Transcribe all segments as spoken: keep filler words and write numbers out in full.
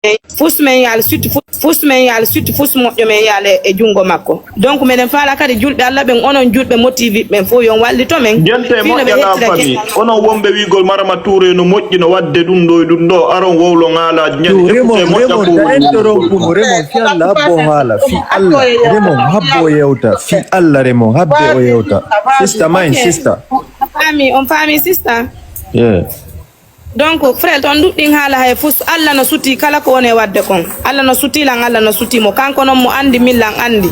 Fus men yaal sutti, fus men yaal sutti, fus moƴƴo men yaal e junngo makko. Donc, meɗen faala kadi julɓe Allah ɓen, onon julɓe motiviɓe ɓen fof, yo on wallito men. Jente moƴƴa na fami. Onon wonɓe wiigol Marama Touré no moƴƴi no waɗde ɗum ɗo e ɗum ɗo, aron wowlo ŋaalaaji ñande. Raymond, Raymond, ta interrompu mo, Raymond, fi Allah, habbo haala, fi Allah. Raymond, habbo o yewta, fi Allah, Raymond, habbo o yewta. Sister, mine, sister. On faami, on faami, sister? Yeah. Donc, frère, ton ɗuɗɗin haala hay fus, Allah no suti kala ko woni e waɗde kon. Allah no suti lan, Allah no suti mo. Kanko non mo anndi, min lan anndi.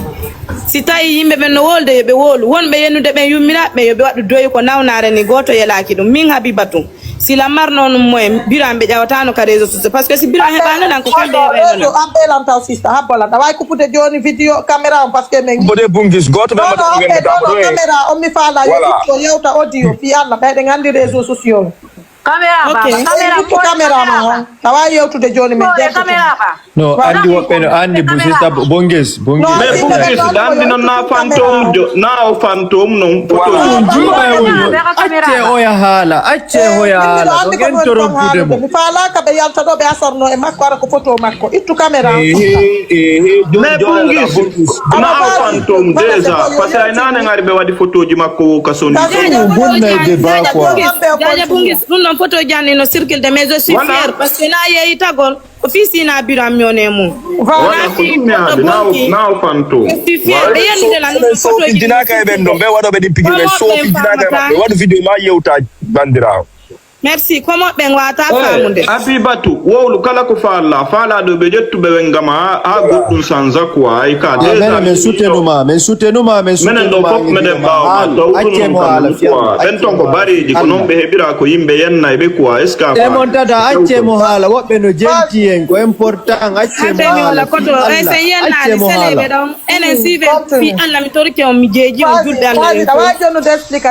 Si tawi yimɓe ɓen no wolde, yo ɓe wolu. Wonɓe yennude ɓen yummiraaɓe ɓen, yo ɓe waɗu doyi ko nawnaare ni, gooto yelaaki ɗum. Min Habibatu, si lan marno on mo en, biro am ɓe ƴawataano ka réseaux sociaux. Parce que si biro heɓaano lan ko kamɓe heɓayno lan. Habbe lan taw sista, habbo lan. Awa ay kupude jooni vidéo, caméra on, parce que men. Mboɗe Bungis, gooto ɓe non, non, caméra on mi faala, yo itto yewta audio, fi Allah, ɓayɗen anndi réseaux sociaux. Caméra, baba, caméra, ittu caméra ma on. Awa yewtude jooni men, ƴettu caméra ba. No, anndi woɓɓe no anndi bu sista Bongis, Bongis. Mais Bongis, anndi non na fantôme jo, na o fantôme non, photo. Juuɓe o, acce oya haala, acce oya haala, ko gen torompude mo. Mi faalaaka ɓe yalta ɗo ɓe asarno e makko, ara ko photo makko. Ittu caméra. Ehe, ehe, mais Bongis, na o fantôme déjà, parce que ay nane ngari ɓe waɗi photoji makko o ka soni. Ɗum bonnayde ba quoi. Jaja Bongis, ɗum ɗon photo janni no circuler, mais je suis fier parce que na yeeyitagol. Ko fii si na biro am yone mum. Voilà, ko ɗum mi haaɓi, na o, na o fanto. Ɓe yendude lan ɗum fotoji. Soofijinaaka e ɓen ɗon, ɓe waɗooɓe ɗin pikiiɓe, soofijinaaka e maɓɓe. Waɗu vidéo ma yewta banndiraawo. Merci, ko moɓɓen wata faamude. Habibatu, wowlu kala ko faala, faala ɗo ɓe ƴettuɓe ɓen gama ha, ha goɗɗum sanza quoi, ay ka déjà. Menen, min soutenuma, min soutenuma, min soutenuma. Menen ɗo fof meɗen mbaawa ma, taw ɗum non kam quoi. Ɓen ton ko bareeji, ko non ɓe heɓira ko yimɓe yenna e ɓe quoi, est-ce que a faami? Mon tata, acce mo haala, woɓɓe no jenti en, ko important, acce mo haala. Koto, ay sen yennaani seleɓe ɗon, enen sive, fi Allah mi torike on, mi jeeji on, julɓe Allah en fof.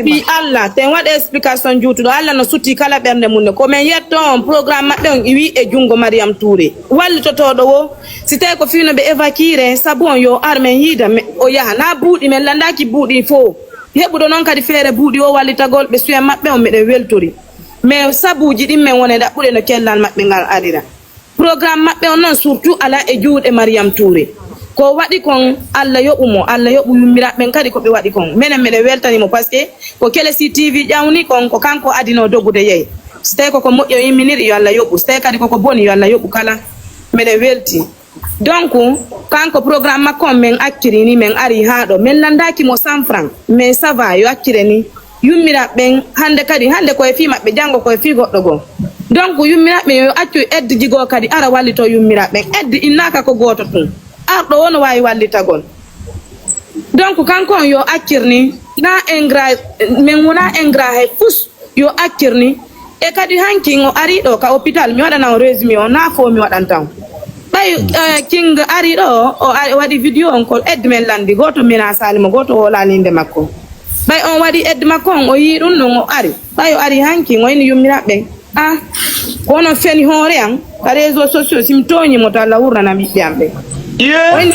Fi Allah, ten waɗa explication juutuɗo, Allah no suti kala ɓernde mum ne. Ko men yetto on, programme maɓɓe on iwi e junngo Mariam Touré. Wallitotooɗo wo, si tawi ko fino ɓe évacuer, sabu on yo ar men yiida, o yaha. Na buuɗi, men landaaki buuɗi fof. Heɓuɗo noon kadi feere buuɗi o wallitagol ɓe suyen maɓɓe on, meɗen weltori. Mais sabuuji ɗin men wone ɗaɓɓuɗe no kellal maɓɓe ngal arira. Programme maɓɓe on noon surtout ala e juuɗe Mariam Touré. Ko waɗi kon, Allah yoɓu mo, Allah yoɓu yummiraaɓe ɓen kadi ko ɓe waɗi kon. Menen meɗen weltani mo, parce que ko Kelesi T V ƴawni kon, ko kanko adino dogude yeey. So tawi koko moƴƴi o imminiri, yo Allah yoɓu. So tawi kadi koko boni, yo Allah yoɓu kala. Meɗen welti. Donc, kanko programme makko on men accirini, men ari haa ɗo. Men landaaki mo cent francs, mais ça va, yo accire ni. Yummiraaɓe ɓen, hannde kadi, hannde ko e fii maɓɓe, janngo ko e fii goɗɗo goo. Donc, yummiraaɓe ɓen yo accu eddeji goo kadi ara wallito yummiraaɓe ɓen. Edde innaaka ko gooto tun. Arɗo wo no waawi wallitagol. Donc, kanko on yo accir ni, na ingrat, men wona ingrat hay fus, yo accir ni. E kadi hanki o ari ɗo ka hôpital, mi waɗana on résumé o, na fo mi waɗanta on. Ɓay, eh, King ari ɗo, o ari, waɗi vidéo on ko edde men landi, gooto menasaali mo, gooto hoolaali innde makko. Ɓay on waɗi edde makko on, o yii ɗum ɗon, o ari. Ɓay o ari hanki, o inni yummiraaɓe ɓen, "Ah, ko onon feni hoore an ka réseaux sociaux, si mi tooñi mo to Allah wurnana ɓiɓɓe am ɓen." O inni,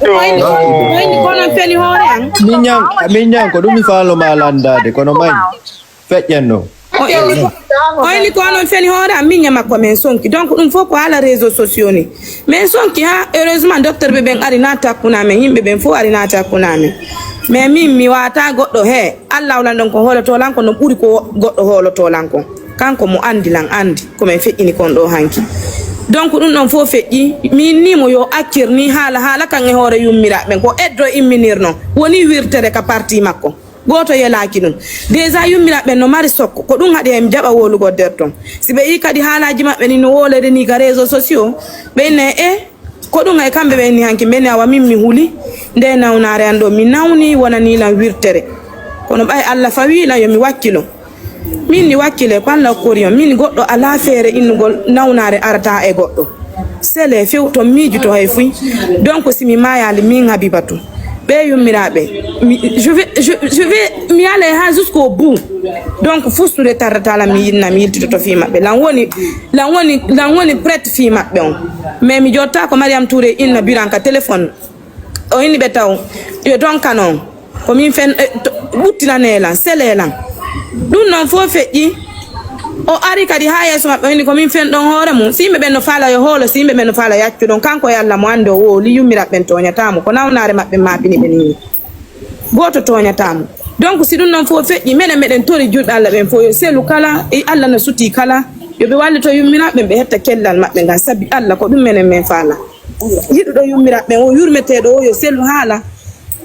o inni, o inni, "Ko onon feni hoore an." Min ñan, min ñan ko ɗum mi faalo ma landaade, kono may feƴƴen ɗo. O inni ko, o inni ko onon feni hoore am, min ñama ko men sonki. Donc ɗum fof ko haala réseaux sociaux ni. Men sonki ha, heureusement, docteur ɓe ɓen ari na takkuna men, yimɓe ɓen fof ari na takkuna men. Mais min mi wata goɗɗo he, Allah wlan ɗon ko hooloto lan ko no ɓuri ko goɗɗo hooloto lan kon. Kanko mo andi lan andi, ko men feƴƴini kon ɗo hanki. Donc ɗum ɗon fof feƴƴi, min ni mo yo accir ni haala, haala kan e hoore yummiraaɓe ɓen, ko eddo imminirno, woni wirtere ka parti makko. Gooto yelaaki ɗum. Déjà yummiraaɓe ɓen no mari sokko. Ko ɗum haɗi en jaɓa wowlugol nder ton. Si ɓe yii kadi haalaaji maɓɓe ni no wowlede ni ka réseaux sociaux, ɓe inna e, ko ɗum hay kamɓe ɓe inni hanki, ɓe inni awa min mi huli nde nawnaare an ɗo. Mi nawni wonani lan wirtere. Kono ɓay Allah fawi lan yo mi wakkilo. Min mi wakkile ko Allah okkori on. Min goɗɗo alaa feere innugol nawnaare arata e goɗɗo. Sele few to miijuto hay fuy. Donc si mi maayaali min Habibatu. Ɓe yummiraaɓe, mi, je vais, je, je vais, mi allai ha jusqu'au bout. Donc, fustude tardata lan mi yinna, mi yiltitoto fii maɓɓe. Lan woni, lan woni, lan woni prête fii maɓɓe on. Mais mi jotta ko Mariam Touré inna biran ka téléphone. O inni ɓe taw, yo donka non. Ko min fen, eh, to, ɓuttinane lan, sele lan. Ɗum non fof feƴƴi. O ari kadi haa yeeso maɓɓe, o inni ko min fen ɗon hoore mum. Si yimɓe ɓen no faala yo hoolo, si yimɓe ɓen no faala yaccu ɗon, kanko e Allah mo anndi o wowli, yummiraɓe ɓen tooñataa mo. Ko nawnaare maɓɓe maapini ɓe nii. Gooto tooñataa mo. Donc, si ɗum non fof feƴƴi, menen meɗen tori julɓe Allah ɓen fof yo selu kala, e Allah no sutii kala, yo ɓe wallito yummiraɓe ɓen, ɓe hetta kellal maɓɓe ngal, sabi Allah ko ɗum menen men faala. Yiɗuɗo yummiraɓe ɓen o yurmeteeɗo o yo selu haala,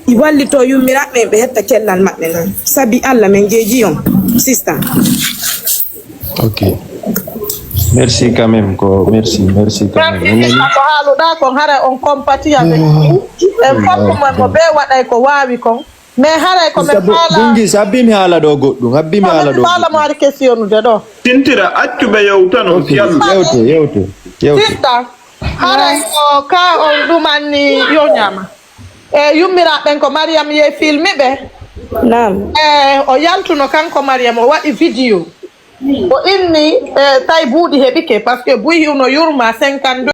i wallito yummiraɓe ɓen, ɓe hetta kellal maɓɓe ngal, sabi Allah men jeeji on, sista. Ok. Merci quand même, ko merci, merci quand même. Merci sista, ko haaluɗa kon, haray on compati avec nous. En fof ko mon mo ɓe waɗay ko waawi kon. Mais haray ko men faala. Gungi, sabbimi haala ɗo goɗɗum, habbimi haala ɗo. Faala mo ari questionnude ɗo. Tintira, accu ɓe yewtano, si Allah. Yewte, yewte, yewte. Sista, haray ko ka on ɗumanni yo ñaama. E yummiraɓe ɓen ko Mariam ye filmi ɓe. Naam. E o yaltuno kanko Mariam, o waɗi vidéo. O inni, e, tawi buuɗi heɓike, parce que buy hiwno yurma cinquante-deux.